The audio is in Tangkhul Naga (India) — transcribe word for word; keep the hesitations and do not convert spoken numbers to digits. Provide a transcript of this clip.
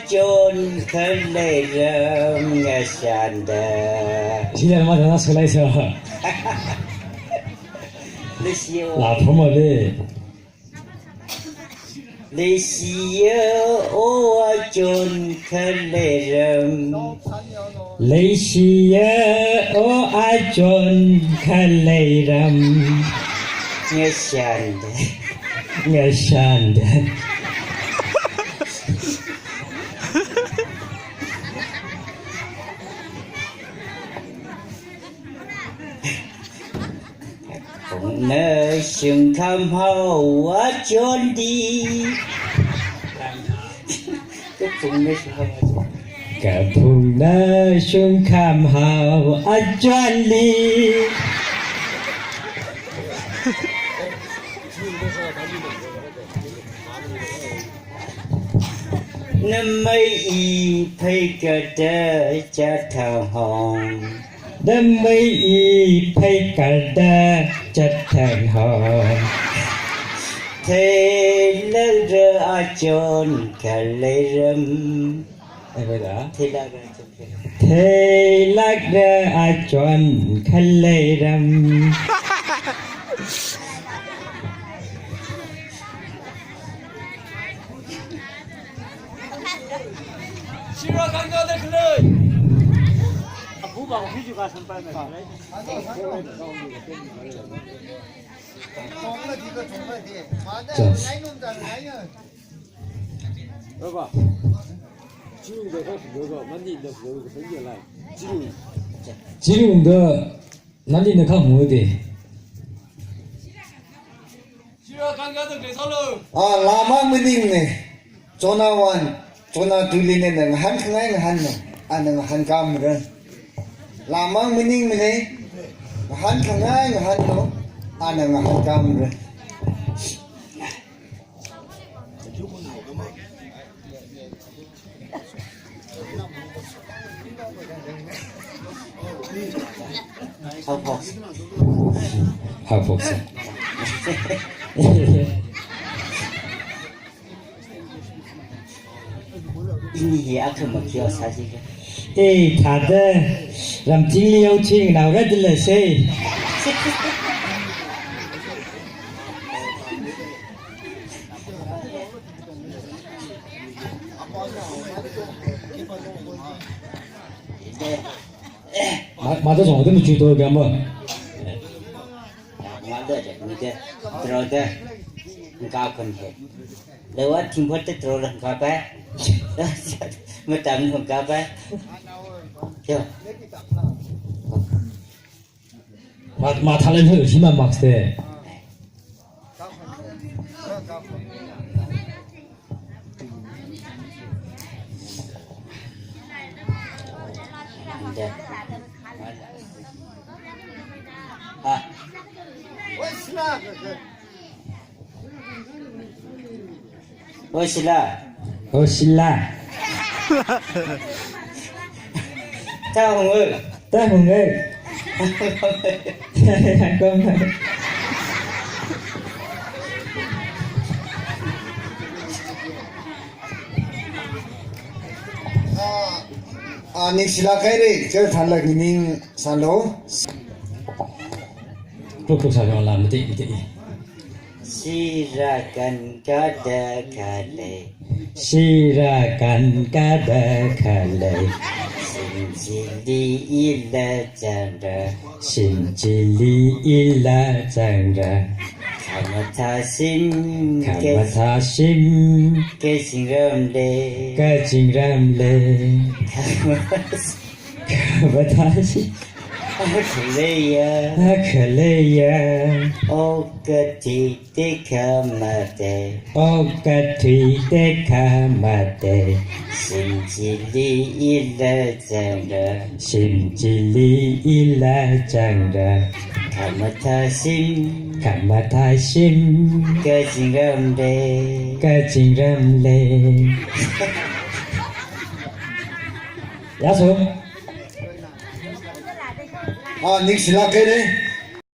Chon khalei ram ngashan da. Sila ma dana skalai sa. Leishiya. La promo le. Leishiya o achon khalei ram. Leishiya o achon khalei ram. Ngashan da. Ngashan da. Phungna shungkham hao achon di. Kaphungna shungkham hao achon. Kaphungna shungkham hao achon li. Namei i phei kada chathang hong. Namei i phei kada chathang hong. Theilakra achon khalei ram. Ai, wait, ah. Theilakra achon khalei ram. Theilakra achon khalei ram. Shira kangkada khalei. Abu bang phiju ka sampai mai. Just. Baba. Chirung da ka, baba, mani da, baba, ka sanya lai. Chirung. Chirung da. Nali na khamu de. Shira kangkada khalei sālu. Ah, lamang maningne. Chona one, chona two li ne na ngahānkhangai ngahānlu. Ana ngahānkamra. Lamang maningmane. Ngahānkhangai ngahānlu. Ana ngahānkamra. Haophok. Haophok sā. Ini hi akha makheo sāsi ke. Eh, thāda, ramchingli yao ching nao ra dila se. Ma, mata zong tu mi chu to gam ba. Ngada je, mi je, tro de, ngka kon he. Lewa thingphot te tro le ngka pa. Matam ngka pa. Yo. Ma, ma thalan ho, si ma max te. Oi, Sila. Oi, Sila. Tahunga. Tahunga. Kom. Ah, ah, ningshilāk haira, chār thanlāk ning sālu. Tuk tuk sā yong la, mati, mati. Shira kangkada khalei. Shira kangkada khalei. Shim chili ila changra. Shim chili ila changra. Khamathā shim. Khamathā shim. Kachingram lei. Kachingram lei. Khamathā shim. Khamathā shim. Akhaleiya. Akhaleiya. Okathui tekhamatei. Okathui tekhamatei. Shim chili ila changra. Shim chili ila changra. Khamathā shim. Khamathā shim. Kachingram lei. Kachingram lei. Yaso. Ah, ningshilāk haira.